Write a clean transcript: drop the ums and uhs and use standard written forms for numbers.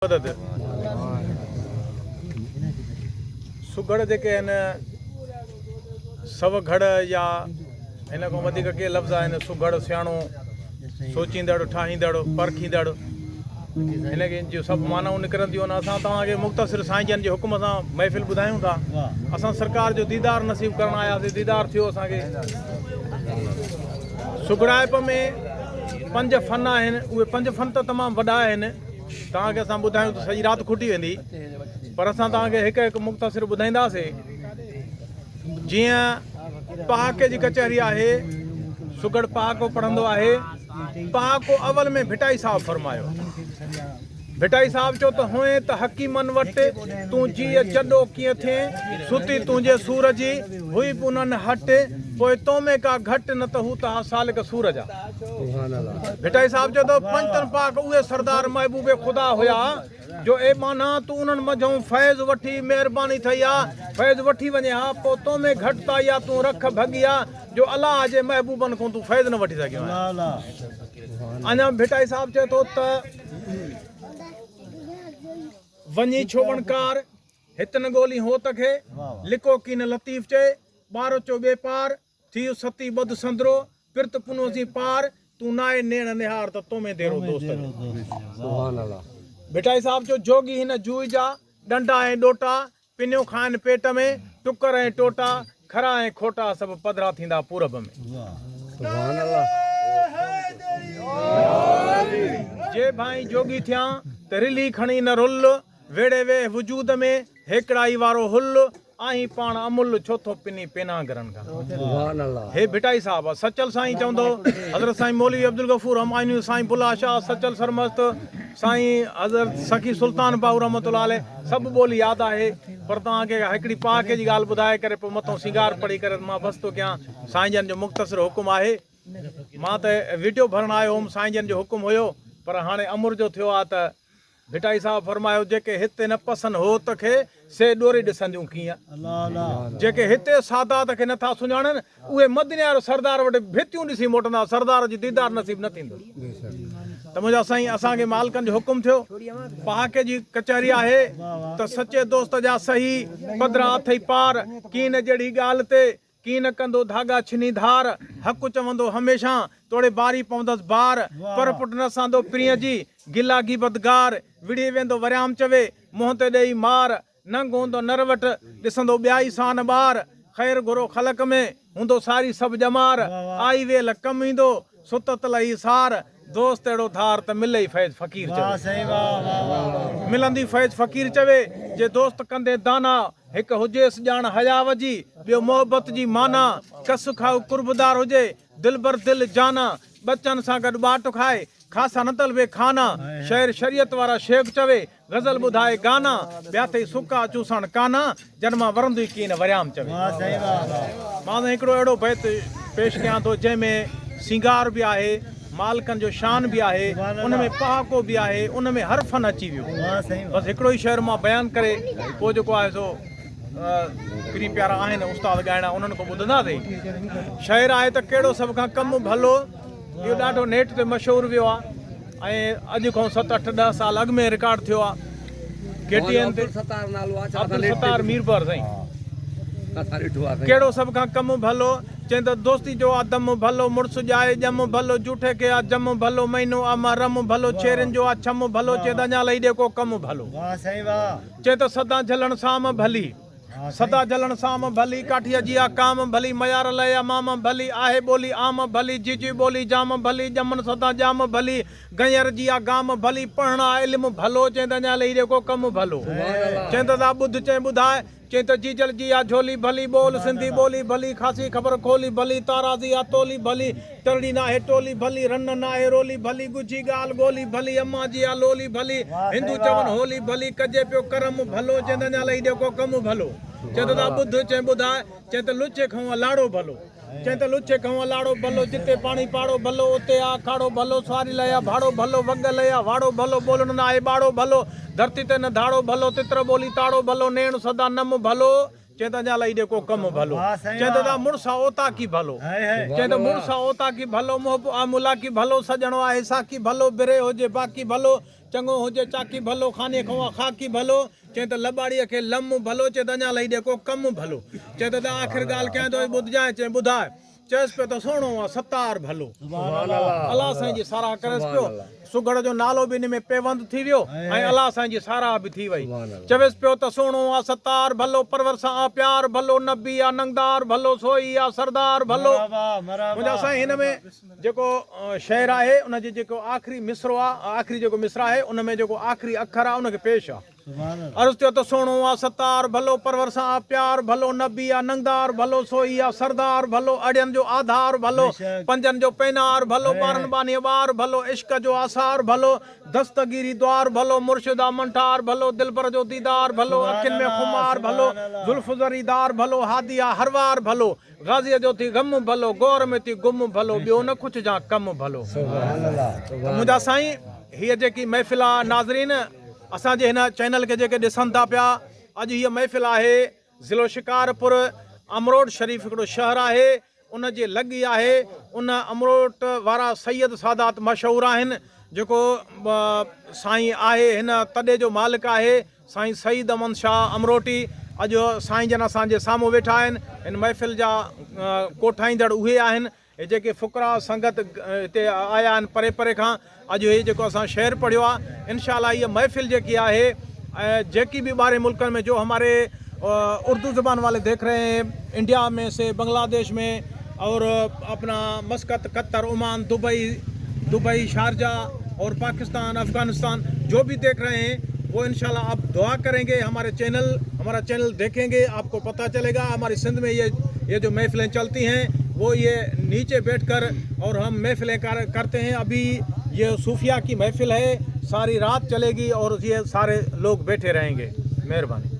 مدد سگهڙ جيڪي آهن سوگهڙ يا هن کان وڌيڪ ڪي لفظ آهن سگهڙ سياڻو سوچيندڙ ٺاهيندڙ پرکيندڙ هن کي جون سڀ معنائون نڪرنديون آهن اسان توهان کي مختصر سائين جن جي حڪم سان محفل ٻڌايون ٿا اسان سرڪار جو ديدار نصيب ڪرڻ آياسي ديدار ٿيو اسان کي سگهڙائپ ۾ پنج فن آهن اهي پنج فن ته تمام وڏا آهن توهان کي اسان ٻڌايون ته سڄي رات کٽي ويندي پر اسان توهان کي هڪ هڪ مختصر ٻڌائينداسي جيئن پهاڪي جي ڪچهري آهي سگهڙ پهاڪو پڙهندو آهي پهاڪو اول ۾ ڀٽائي صاحب فرمايو ڀٽائي صاحب چيو ته هئين ته حڪيمن وٽ تون جيء جڏو ڪيئن ٿئين، ستي تنهنجي سور جي، هئي به انهن هٽ، پوء تو ۾ ڪا گهٽ نه ته هو ته ها سالڪ سور جا. ڀٽائي صاحب چيو ته پنجتن پاڪ اهي سردار محبوب خدا هيا، جو اي ٻانها تون انهن منجهئون فيض وٺي مهرباني ٿئي ها، فيض وٺي وڃين ها، پوء تو ۾ گهٽتائي آ، تون رک ڀڳي آ، جو الله جي محبوبن کان تون فيض نه وٺي سگهيو آهين. اڃا ڀٽائي صاحب چئي ٿو ته. وڃي ڇو وڻڪار، هت نه ڳولين هوت کي، لڪو ڪين لطيف چئي، ٻاروچو ٻئي پار، ٿيء ستي ٻڌ سندرو، پرت پنهون سين پار، تون نائي نيڻ نهار ته تو ۾ ديرو دوست جو. ڀٽائي صاحب چيو جوڳي هن جوء جا، ڏنڊا ۽ ڏوٽا، پنيون کائن پيٽ ۾، ٽڪر ۽ ٽوٽا، کرا ۽ کوٽا سڀ پڌرا ٿيندا پورب ۾. جي ڀانئين جوڳي ٿيان، ته رلهي کڻي نه رل، ويڙهي ويهه وجود ۾، هيڪڙائي وارو هل، آهين پاڻ امل، ڇو ٿو پنين پينانگرن کان. هي ڀٽائي صاحب آ. سچل سائين چوندو، حضرت سائين مولوي عبدالغفور همايوني، سائين بلا شاهه، سچل سرمست، سائين حضرت سخي سلطان باهو رحمة الله عليه سڀ ٻولي ياد آهي پر توهان کي هڪڙي پهاڪي جي ڳالهه ٻڌائي ڪري پوء مٿئون سينگار پڙهي ڪري مان بس ٿو ڪيان سائين جن جو مختصر حڪم آهي مان ته ويڊيو ڀرڻ آيو هوم سائين جن جو حڪم هيو پر هاڻي امر جو ٿيو آهي ته ڀٽائي صاحب فرمايو جيڪي هتي نه پسن هوت کي سي ڏوري ڏسنديون ڪيئن؟ جيڪي هتي سادات کي نٿا سڃاڻن، اهي مديني وارو سردار وٽ ڀتيون ڏسي موٽندا، سردار جو ديدار نصيب نه ٿيندو. ته منهنجا سائين اسان کي مالڪن جو حڪم ٿيو، پهاڪي جي ڪچهري آهي ته سچي دوست جا سهي، پڌرا اٿئي پار، ڪين جهڙي ڳالهه تي، ڪين ڪندو ڌاڳا ڇني ڌار، حق چوندو هميشان، توڙي باري پوندس بار، پر پٽ نه سهندو پرينء جي، گلا غيبت گار، وڙهي ويندو وريام چوي، منهن تي ڏيئي مار، ننگ هوندو نر وٽ، ڏسندو ٻيائي سان ٻار، خير گهرو خلق ۾، هوندو ساري سڀ ڄمار، آئي ويل ڪم ايندو، ستت لهي سار، دوست اهڙو ڌار ته ملئي فيض فقير چوي. ملندي فيض فقير چوي، جي دوست ڪندين داناء، هڪ هجيس ڄاڻ حياء جي، ٻيو محبت جي معنيٰ، ڪس کائو قربدار هجي، دلبر دل جانا، ٻچن سان گڏ ٻاٽ کائي، خاصا نه طلبي خانا، شعر شريعت وارا شيخ چوي، غزل ٻڌائي گانا، ٻيا ٿئي سڪا چوساڻ ڪانا، جن مان ورندو ئي ڪين وريام چوي. مان سائين هڪڙو اهڙو بيت پيش ڪيان ٿو جنهن ۾ سينگار به آهي، مالڪن جو شان به آهي، ان ۾ پهاڪو به آهي، ان ۾ هر فن اچي ويو. بس هڪڙو ئي شعر مان بيان ڪري پوء جيڪو آهي سو پرين پيارا آهن استاد ڳائڻا انهن کان ٻڌنداسين. شعر آهي ته ڪهڙو سڀ کان ڪم ڀلو اهو ڏاڍو نيٽ تي مشهور ويو آهي ۽ اڄ کان ست اٺ ڏهه سال اڳ ۾ رڪارڊ ٿيو آهي ڪي ٽي اين تي عبدالستار ميربحر سائين ڪهڙو سڀ کان ڪم ڀلو چين ته دوستي جو آ دم ڀلو مڙس ڄائي ڄم ڀلو جوٺي کي آ جم ڀلو مهينو آ محرم ڀلو ڇيرين جو آ ڇم ڀلو چين ته اڃا لهي ڏي ڪو ڪم ڀلو چين ته سدا جهلڻ سام ڀلي سدا جهلڻ سام ڀلي ڪاٺيء جي آ ڪام ڀلي ميار لئي آ مام ڀلي آهي ٻولي عام ڀلي جيجي ٻولي جام ڀلي ڄمن سدا ڄام ڀلي گنير جي آ گام ڀلي پڙهڻ آ علم ڀلو چين ته اڃا لهي ڏي ڪو ڪم ڀلو چين ته دا ٻڌ چين ٻڌاء چين ته جيجل جي آ جهولي ڀلي، ٻول سنڌي ٻولي ڀلي، خاصي خبر کولي ڀلي، تارازي آ تولي ڀلي، ٽرڙي ناهي ٽولي ڀلي، رن ناهي رولي ڀلي، ڳجهي ڳالهه ڳولي ڀلي، امان جي آ لولي ڀلي، هندو چون هولي ڀلي، ڪجي پيو ڪرم ڀلو، چين ته اڃا لهي ڏي ڪو ڪم ڀلو، چين ته دا ٻڌ، چين ٻڌاء، چين ته لچي کئون آ لاڙو ڀلو. چين ته لچي کئون آ لاڙو ڀلو، جتي پاڻي پاڙو ڀلو، اتي آ اکاڙو ڀلو، سواري لئه آ ڀاڙو ڀلو، وڳ لئه آ واڙو ڀلو، ٻولڻ نه آهي ٻاڙو ڀلو، ڌرتي تي نه ڌاڙو ڀلو، تتر ٻولي تاڙو ڀلو، نيڻ سدا نم ڀلو، چين ته اڃا لئي ڏي ڪو ڪم ڀلو، چين ته دا مڙس آ اوطاقي ڀلو، چين ته مڙس آ اوطاقي ڀلو، محب آ ملاقي ڀلو، سڄڻ آهي ساقي ڀلو، بري هجي باقي ڀلو، چڱو هجي چاڪي ڀلو، خاني کان آ خاڪي ڀلو، چئين ته لٻاڙيء کي لم ڀلو، چئين ته اڃا لهي ڏي ڪو ڪم ڀلو، چئين ته ته آخر ڳالهه ڪيان ٿو ٻڌجانء، چئين ٻڌاء، چئيس پيو ته سهڻو آ ستار ڀلو. الله سائين جي ساراهه ڪريس پيو. سگهڙ جو نالو به ان ۾ پيوند ٿي ويو ۽ الله سائين جي ساراهه به ٿي وئي. چويس پيو ته سهڻو آ ستار ڀلو، پرور سان آ پيار ڀلو، نبي آ ننگدار ڀلو، سوئي آ سردار ڀلو. منهنجا سائين هن ۾ جيڪو شعر آهي ان جي جيڪو آخري مصرعو آ، آخري جيڪو مصرع آهي ان ۾ جيڪو آخري اکر آ ان کي پيش آ. عرض ٿيو ته سهڻو آ ستار ڀلو، پرور سان آ پيار ڀلو، نبي آ ننگدار ڀلو، سوئي آ سردار ڀلو، اڙين جو آڌار ڀلو، پنجن جو پينار ڀلو، ٻارن ٻانهيء ٻار ڀلو، عشق جو آثار ڀلو، دستگيري دوار ڀلو، مرشد آ منٺار ڀلو، دلبر جو ديدار ڀلو، اکين ۾ خمار ڀلو، زلف زريدار ڀلو، هادي آ هروار ڀلو، غازيء جو ٿي غم ڀلو، گور ۾ ٿي گم ڀلو، ٻيو نه کچجان ڪم ڀلو. ته منهنجا سائين هيء جيڪي محفل آ ناظرين اسان جي هن چينل کي جيڪي ڏسن ٿا پيا اڄ هيء محفل آهي ضلعو شڪارپور امروٽ شريف هڪڙو شهر آهي ان جي لڳ ئي آهي ان امروٽ وارا سيد سادات مشهور آهن جيڪو سائين آهي هن تڏي جو مالڪ آهي سائين سعيد احمد شاهه امروٽي اڄ سائين جن اسان جي سامهون ويٺا آهن هن محفل جا ڪوٺائيندڙ اهي آهن هي جيڪي فقراء سنگت هتي آيا آهن پري پري کان اڄ هي جيڪو اسان شعر پڙهيو آهي انشاء الله هيء محفل جيڪي آهي جيڪي به ٻاهرين ملڪن ۾ جو هماري اردو زبان والي ديک رهي هين انڊيا ۾ سي بنگلاديش ۾ اور اپنا Muscat Qatar Oman Dubai Dubai Sharjah اور پاڪستان افغانستان جو به ديک رهي هين وہ انشاء الله آپ دعا ڪرين گي هماري چينل همارا چينل ديکين گي آپ کو پتا چلي گا هماري سنڌ ۾ يه يه جو محفلين چلتي هين وہ يه نيچي بيٺ ڪر اور هم محفلين ڪرتي هين ابي يه صوفيا ڪي محفل هي ساري رات چلي گي اور يه ساري لوگ بيٺي رهين گي مهرباني.